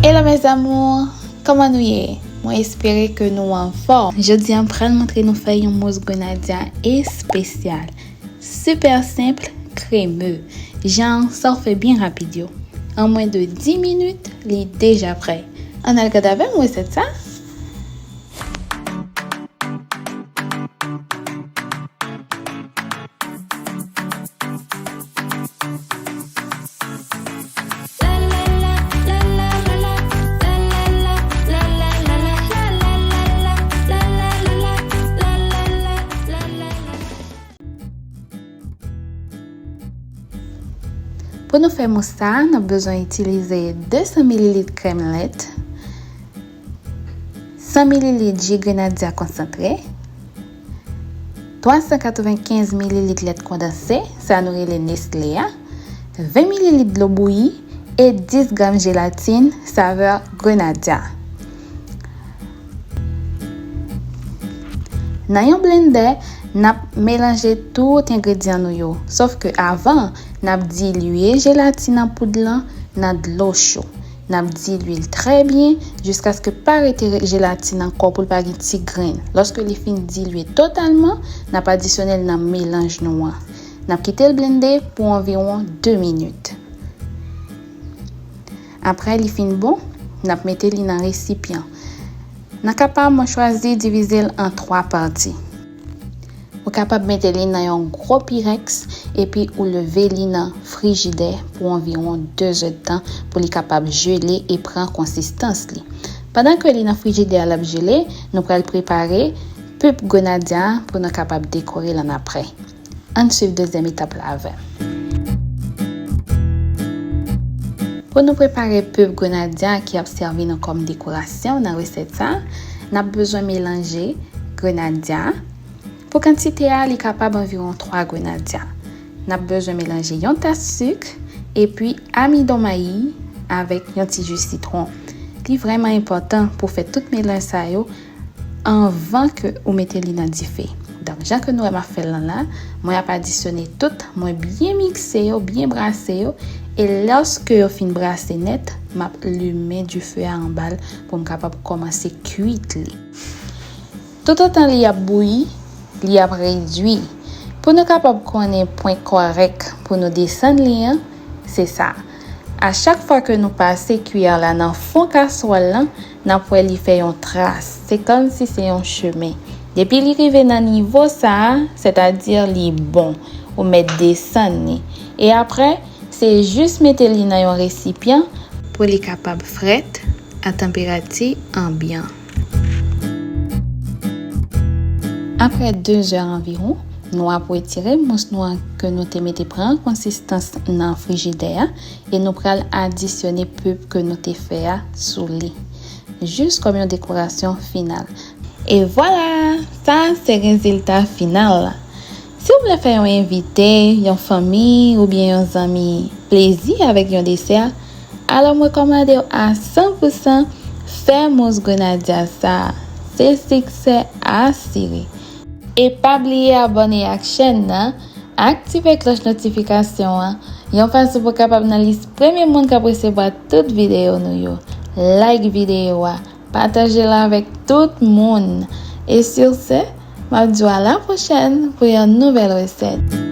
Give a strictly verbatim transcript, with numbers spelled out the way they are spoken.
Hello mes amours, kòman nou ye? Mwen espere ke nou anfòm. Jodi a m pral montre nou fè yon mous grenadya espesyal. Super senp, kreme. Jan sa w fè byen rapid yo. An mwen de dis minit, li deja prè. Ann al gade avè m resèt sa. Pou nou fè mous sa, n ap bezwen itilize de san mililit krèm lèt, san mililit ji grenadya konsantre, twa san katrevenkenz mililit lèt kondanse, sa nou rele Nestlé a, ven mililit dlo bouyi e dis gram jelatin savè grenadya. Nan yon blendè, n ap melanje tout engredyan nou yo. Sòf ke avan, n ap dilye jelatin an poud lan nan dlo cho. N ap dilye l trè byen jiskaske pa rete jelatin ankò pou l pa gen ti grenn. Lòske li fin dilye totalman, n ap adisyone l nan melanj nou an. N ap kite l blende pou anviwon de minit. Apre li fin bon, n ap mete li nan resipyan. Nan ka pa m, mwen chwazi divize l an twa pati. Ou kapab mete li nan yon gwo pirèks epi ou leve li nan frijidè pou anviwon de zèdtan pou li kapab jele e pran konsistans li. Pandan ke li nan frijidè a, l ap jele, nou pral prepare pulp grenadya pou nou kapab dekore l annapre. Ann swiv dezyèm etap la avè m. Pou nou prepare pulp grenadya ki ap sèvi nou kòm dekorasyon nan resèt sa, n ap bezwen melanje grenadya. Pou kantite a, li kapab anviwon twa grenadya. N ap bezwen melanje yon tas sik epi amidon mayi avèk yon ti ji sitwon. Li vrèman enpòtan pou fè tout melanj sa yo anvan ke ou mete li nan dife. Donk, jan ke nou wè m ap fè l lan la, mwen ap adisyone tout, mwen byen mikse yo, byen brase yo, e lòske yo fin brase nèt, m ap limen dife a anba l pou m kapab kòmanse kwit li. Toutotan li ap bouyi, li ap redui. Pou nou kapab konnen pwen kòrèk pou nou desann li an, se sa. A chak fwa ke nou pase kwiyè la nan fon kaswòl lan, n ap wè li fè yon tras. Se kòmsi se yon chemen. Depi li rive nan nivo sa a, sètadi li bon, ou mèt desann li. E apre, se jis mete li nan yon resipyan pou li kapab frèt a tanperati anbyan. Apre de zè anviwon, nou ap retire mous nou an ke nou te mete pran konsistans nan frijidè a e nou pral adisyone pulp ke nou te fè a sou li, jis kòm yon dekorasyon final. E vwala! Sa se rezilta final la. Si w vle fè yon envite, yon fanmi oubyen yon zanmi plezi avèk yon desè, alò mwen kòmande w a san pou san fè mous grenadya sa a. Se siksè asire. E pa bliye abòne ak chèn nan, aktive klòch notifikasyon an, yon fason pou w kapab nan lis premye moun k ap resevwa tout videyo nou yo. Like videyo a, pataje l avèk tout moun. E sur ce, m ap di w a la pwochèn pou yon nouvèl resèt.